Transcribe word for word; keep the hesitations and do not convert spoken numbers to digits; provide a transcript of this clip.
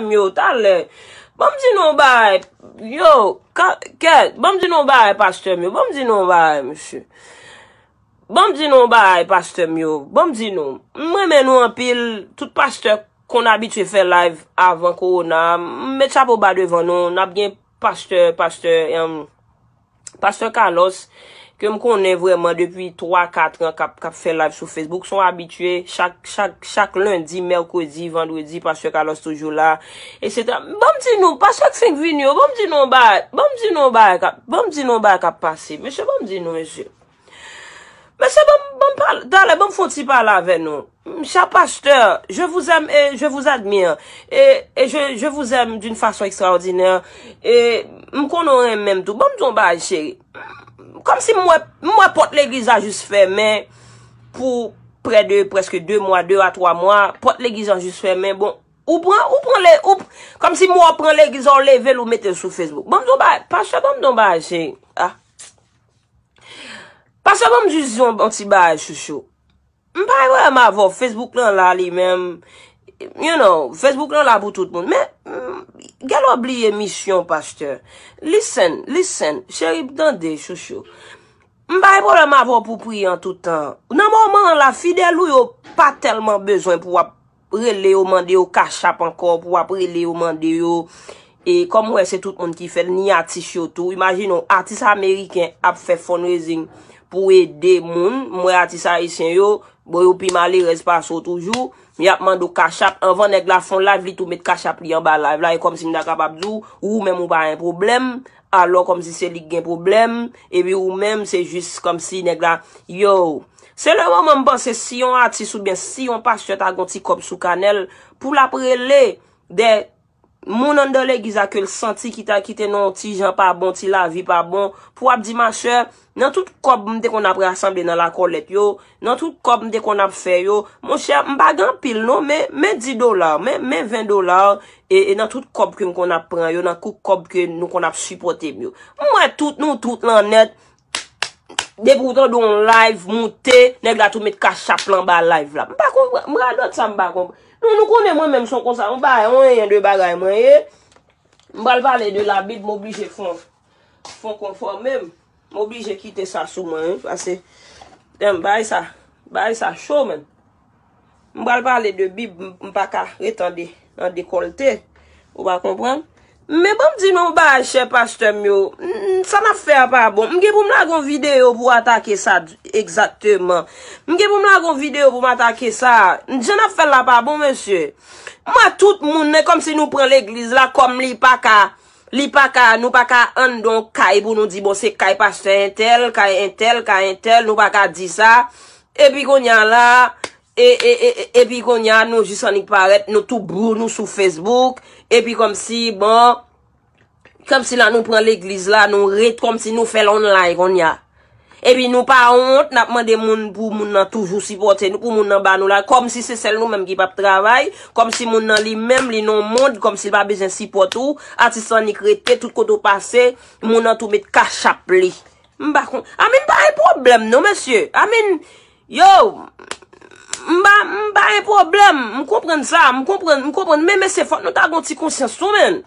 m yo, talè. Ban m di nou yon bagay, yo, ka- kèt, ban m di nou yon bagay, pastè m yo, ban m di nou yon bagay, mesye. Ban m di nou yon bagay, pastè m yo, ban m di nou, m renmen nou anpil, tout pastè konn abitye fè live avan kowona, m met chapo ba devan nou, n ap gen pastè, pastè, em, pastè Carlos, ke m konnen vrèman depi twa, kat an k ap, k ap fè live sou Facebook, se yon abitye, chak, chak, chak lendi, mèkredi, vandredi, pastè Carlos toujou la, etsetera. Ban m di nou, pastè k fenk vini yo, ban m di nou yon bagay, ban m di nou yon bagay k ap, ban m di nou yon bagay k ap pase, mesye, ban m di nou, mesye. Mesye, ban m, ban m pale, talè, ban m fè yon ti pale avè nou. Chè pastè, je vous aime et je vous admire. Et, et je, je vous aime d'une façon extraordinaire. E m konnen w renmen m tou. Ban m di w yon bagay, cheri. Kòmsi m wè, m wè pòt legliz la jis fèmen pou prè de, prèske de mwa, de a twa mwa. Pòt legliz la jis fèmen. Bon, ou pran, ou pran le, ou, kòmsi m wè w pran legliz la, w leve l, ou mete l sou Facebook. Ban m di w yon bagay, pastè, ban m di w yon bagay, cheri. Ah. Pastè, ban m jis di yon, yon ti bagay, chouchou. M pa gen pwoblèm avè w, Facebook lan la li menm. You know, Facebook lan la pou tout moun. Men, mm, gèlè w bliye misyon, pastè. Listen, listen, cheri, tande, chouchou. M pa gen pwoblèm avè w pou priye an tout tan. Nan moman an la, fidèl ou yo pa tèlman bezwen pou w ap rele yo, mande yo cash app ankò, pou w ap rele yo, mande yo. E kòm w wè, se tout moun ki fè l, ni atis yo tou. Imajine w, atis ameriken ap fè fundraising pou ede moun. M wè atis ayisyen yo, bon, yo pi malerèz pase w toujou. Y ap mande w cash app. Anvan nèg la fè yon live, li tou met cash app li anba live la. E kòmsi m ta kapab di w, ou menm ou pa gen pwoblèm. Alò, kòmsi se li k gen pwoblèm. Epi ou menm, se jis kòmsi nèg la, yo. Se le moman m panse si yon atis oubyen si yon pastè ta gen yon ti kòb sou kanè l, pou l ap rele de moun anndan legliz la ke l santi ki ta kite nan yon ti jan pa bon, ti lavi pa bon, pou w ap di, machè, nan tout kòb m te konn ap rasanble nan lakòlèt yo, nan tout kòb m te konn ap fè yo, monchè, m pa gen anpil non, men, men dis dola, men, men ven dola, e, e nan tout kòb ke m konn ap pran yo, nan tout kòb ke nou konn ap sipòte m yo. M wè tout, nou tout lan nèt, depi w tande yon live moute, nèg la tou met cash app lan anba live la. M pa konprann, m radòt sa m pa konprann. Nou, nou konnen mwen menm se yon konsa, yon bagay, yon enyen de bagay mwen ye. M pral pale de Labib, m oblije fè yon, fè yon konfòme m. M oblije kite sa sou mwen, wi, paske, em, bagay sa, bagay sa cho, menn. M pral pale de Bib, m, m pa ka ret an de, an dekòlte. Ou pa konprann? Men ban m di nou yon bagay, chè pastè m yo. Mm, sa n ap fè a pa bon. M gen pou m lage yon videyo pou atake sa d-, egzakteman. M gen pou m lage yon videyo pou m atake sa. Jan n ap fè l la pa bon, mesye. M wè tout moun, men kòmsi nou pran legliz la, kòm li pa ka, li pa ka, nou pa ka anndan yon kay pou nou di, bon, se kay pastè entèl, kay entèl, kay entèl, nou pa ka di sa. Epi kounye a la, e, e, e, e, epi kounye a, nou jis annik parèt, nou tou brou, nou sou Facebook, epi kòmsi, bon, kòmsi la nou pran legliz la, nou ret, kòmsi nou fè l online kounye a. Epi nou pa wont, n ap mande moun pou moun nan toujou sipòte nou, pou moun nan ba nou la, kòmsi se sèl nou menm ki p ap travay, kòmsi moun nan li menm, li nan yon mond, kòmsi l pa bezwen sipòte w, atis lan annik rete, tout kote w pase, moun nan tou met cash app li. M pa konn. I mean, m pa gen pwoblèm non, mesye. I mean, yo, m pa, m pa gen pwoblèm. M konprann sa, m konprann, m konprann. Men, mesye, fòk nou ta gen yon ti konsyans tou, menn.